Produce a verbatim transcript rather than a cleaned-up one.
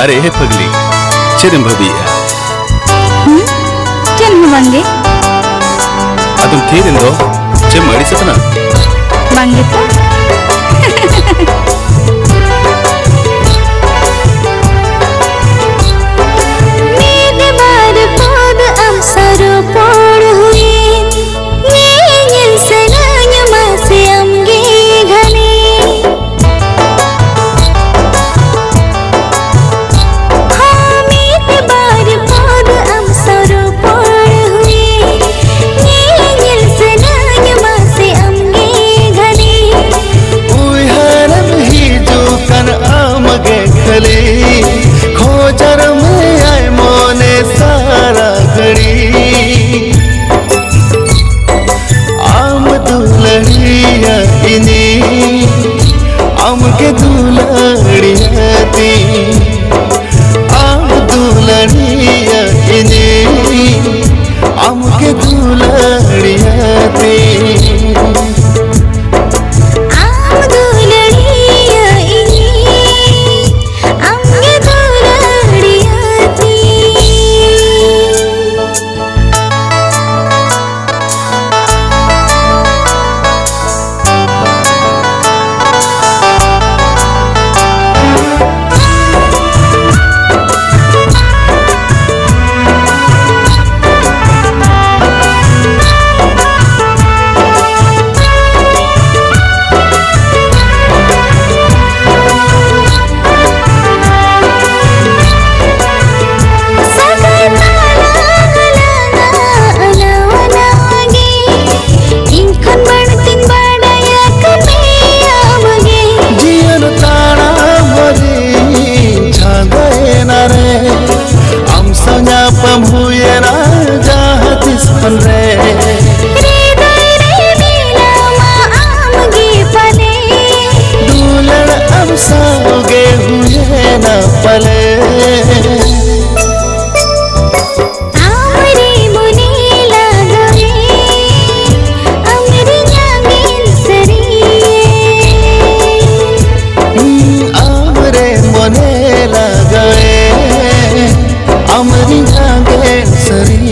ᱟᱨᱮ ᱦᱮ ᱯᱷᱟᱹᱜᱽᱞᱤ, ᱪᱮᱫ ᱮᱢ ᱵᱷᱟᱹᱵᱤᱭᱮᱫᱼᱟ? ᱦᱩᱸ? ᱪᱮᱫ ᱦᱚᱸ ᱵᱟᱝᱜᱮ᱾ ᱟᱫᱚᱢ ᱛᱷᱤᱨ ᱮᱱ ᱫᱚ, ᱪᱮᱫ ᱮᱢ ᱟᱹᱲᱤᱥ ᱟᱠᱟᱱᱟ? ᱵᱟᱝᱜᱮ ᱛᱚ᱾ ᱢᱤᱫ ᱵᱟᱨ ᱯᱚᱫ ᱟᱢ ᱥᱟᱶ ᱨᱚᱯᱚᱲ ᱦᱩᱭᱮᱱ, ᱧᱮᱧᱮᱞ ᱥᱟᱱᱟᱧ ᱢᱟᱥᱮ ᱟᱢᱜᱮ ᱜᱷᱟᱱᱮ᱾ ᱦᱚᱸ, ᱢᱤᱫ ᱵᱟᱨ ᱯᱚᱫ ᱟᱢ ᱥᱟᱶ ᱨᱚᱯᱚᱲ ᱦᱩᱭᱮᱱ, ᱧᱮᱧᱮᱞ ᱥᱟᱱᱟᱧ ᱢᱟᱥᱮ ᱟᱢᱜᱮ ᱜᱷᱟᱱᱮ᱾ ᱩᱭᱦᱟᱹᱨᱮᱢ ᱦᱤᱡᱩᱜ ᱠᱟᱱ ᱟᱢᱜᱮ ᱠᱷᱟᱹᱞᱤ, ᱠᱷᱚᱡᱟᱨ ᱢᱮᱭᱟᱭ ᱢᱚᱱᱮ ᱥᱟᱨᱟ ᱜᱷᱟᱹᱲᱤ᱾ ᱟᱢ ᱫᱩᱞᱟᱹᱲᱤᱭᱟᱹ ᱤᱧᱤᱧ, ᱟᱢᱜᱮ ᱫᱩᱞᱟᱹᱲᱤᱭᱟᱹ ᱛᱤᱧ᱾ ᱟᱢ ᱫᱩᱞᱟᱹᱲᱤᱭᱟᱹ ᱤᱧᱤᱧ, ᱟᱢᱜᱮ ᱫᱩᱞᱟᱹᱲᱤᱭᱟᱹ ᱛᱤᱧ᱾ ᱟᱢ ᱫᱩᱞᱟᱹᱲᱤᱭᱟᱹ ᱤᱧᱤᱧ, ᱟᱢᱜᱮ ᱫᱩᱞᱟᱹᱲᱤᱭᱟᱹ ᱛᱤᱧ᱾ ᱥᱟᱹᱜᱟᱹᱭ ᱛᱟᱞᱟᱝ ᱟᱞᱟᱝᱟᱜ ᱱᱟᱣᱟ ᱱᱟᱣᱟ ᱜᱮ, ᱤᱧ ᱠᱷᱚᱱ ᱵᱟᱹᱲᱛᱤᱧ ᱵᱟᱰᱟᱭ ᱟᱠᱟᱫ ᱢᱮᱭᱟ ᱟᱢᱜᱮ᱾ ᱡᱤᱭᱚᱱ ᱛᱟᱲᱟᱢ ᱦᱚᱨᱤᱧ ᱪᱷᱟᱸᱫᱟᱭᱮᱱᱟ ᱨᱮ, ᱟᱢ ᱥᱟᱶ ᱧᱟᱯᱟᱢ ᱦᱩᱭᱮᱱᱟ ᱡᱟᱦᱟᱸ ᱛᱤᱥ ᱠᱷᱚᱱ ᱨᱮ᱾ ᱦᱨᱤᱫᱚᱭ ᱨᱮ ᱢᱮᱱᱟᱢᱟ ᱟᱢᱜᱮ ᱯᱟᱞᱮ᱾ ᱫᱩᱞᱟᱹᱲ ᱟᱢ ᱥᱟᱶ ᱜᱮ ᱦᱩᱭᱮᱱᱟ ᱯᱟᱞᱮ᱾ ᱟᱢᱨᱮ ᱢᱚᱱᱮ ᱞᱟᱜᱟᱣᱮ, ᱟᱢᱨᱮ ᱧᱟᱢᱮᱱ ᱥᱟᱹᱨᱤᱭᱮ᱾ ᱦᱩᱸ, ᱟᱢᱨᱮ ᱢᱚᱱᱮ ᱞᱟᱜᱟᱣᱮ, ᱥᱟᱹᱨᱤ